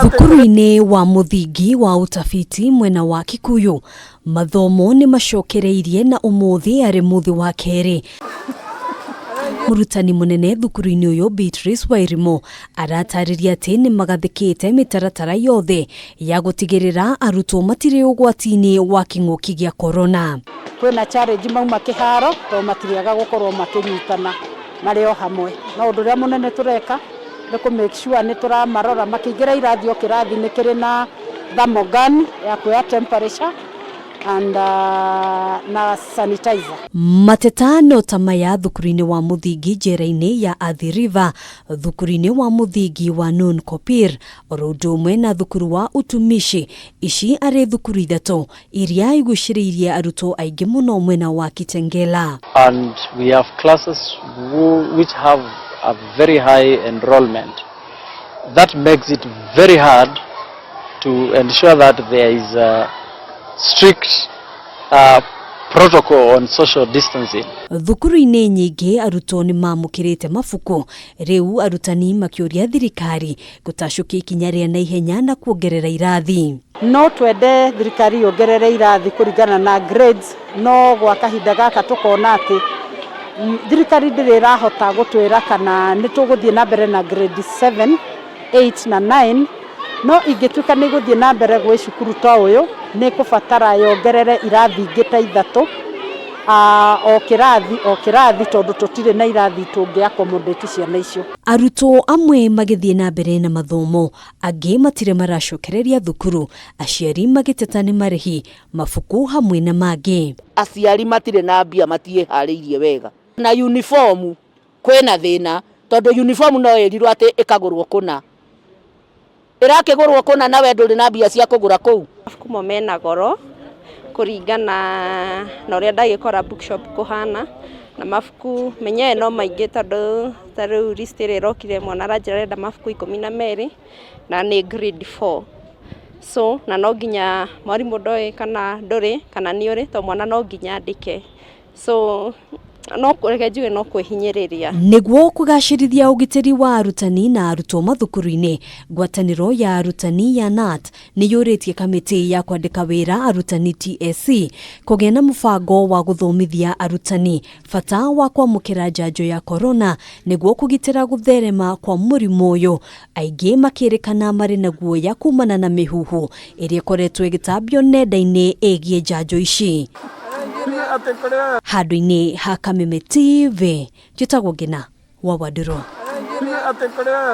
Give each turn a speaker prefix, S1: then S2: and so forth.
S1: Thukuru-inĩ wa mũthingi wa Utafiti mwena wa Kikuyu, mathomo nĩ macokereirie na ũmũthĩ arĩ mũthĩ wa kerĩ. Mũrutani mũnene thukuru-inĩ ũyũ Beatrice Wairimu aratarĩria atĩ nĩ magathĩkĩte mĩtaratara yothe ya gũtigĩrĩra arutwo matirĩ ũgwati-inĩ wa kĩng'ũki gĩa korona.
S2: Kwĩna challenge mauma kĩharo tondũ matiriaga gũkorwo makĩnyitana marĩ o hamwe. No ũndũ ũrĩa mũnene tũreka nĩ kũ make sure nĩ tũramarora makĩingĩra irathi, o kĩrathi nĩ kĩrĩ na thermal gun ya kuoya temperature and na sanitizer.
S1: Mateta no ta maya thukuru-inĩ wa mũthingi njera-inĩ ya Athi River, thukuru-inĩ wa mũthingi wa Nun Kopir, oro ũndũ ũmwe na thukuru wa Utumishi. Ici arĩ thukuru ithatũ iria igucĩrĩirie arutwo aingĩ mũno mwena wa Kitengela.
S3: And we have classes which have a very high enrollment. That makes it very hard to ensure that there is a strict protocol on social distancing.
S1: Thukuru-inĩ nyingĩ arutwo nĩ mamũkĩrĩte mabuku, rĩu arutani makĩũria thirikari gũtacũkia ikinya rĩa naihenya na kuongerera irathi.
S2: No twende thirikari yongerere irathi kũringana na grades, no gwa kahinda gaka tũkona atĩ thirikari ndĩrĩ ĩrahota gũtwĩra kana nĩ tũgũthiĩ na mbere na grade 7, 8 na 9. No ingĩtuĩka nĩ gũthiĩ na mbere gwĩ cukuru ta ũyũ, nĩ kũbatara yongerere irathi ingĩ ta ithatũ o kĩrathi o kĩrathi, tondũ tũtirĩ na irathi tũngĩ accommodate ciana icio.
S1: Arutwo amwe magĩthiĩ na mbere na mathomo, angĩ matirĩ maracokereria thukuru, aciari magĩteta nĩ marĩhi mabuku hamwe na mangĩ.
S4: Aciari matirĩ na mbia, matiĩharĩirie wega na uniform. Kwĩna thĩna tondũ uniform no ĩrirwo atĩ ĩkagũrwo kũna, ĩrakĩgũrwo kũna na we ndũrĩ na mbia cia kũgũra kũu.
S5: Mabuku mo mena goro kũringana na ũrĩa ndagĩkora bookshop kũhana, na mabuku menyewe no maingĩ, tondũ ta rĩu list ĩrĩa ĩrokire, mwana aranjĩra arenda mabuku 12 na nĩ grade 4. So na no nginya mwarimũ ndoĩ kana ndũrĩ kana nĩ ũrĩ, tondũ mwana no nginya andĩke. So no reke njuge no kwĩhinyĩrĩria.
S1: Nĩguo kũgacĩrithia ũgitĩri wa arutani na arutwo mathukuru-inĩ, ngwatanĩro ya arutani ya KNUT nĩ yũrĩtie kamĩtĩ ya kwandĩka wĩra arutani TSC kũgĩa na mũbango wa gũthomithia arutani bata wa kwamũkĩra njanjo ya korona nĩguo kũgitĩra gũtherema kwa mũrimũ ũyũ. Aingĩ makĩrĩkana marĩ na guoya kumana na mĩhuhu ĩrĩa ĩkoretwo ĩgĩtambio nenda-inĩ ĩgiĩ njanjo ici. Handũ-inĩ ha Kameme TV, njĩtagwo Ngina wa Wandũrũ.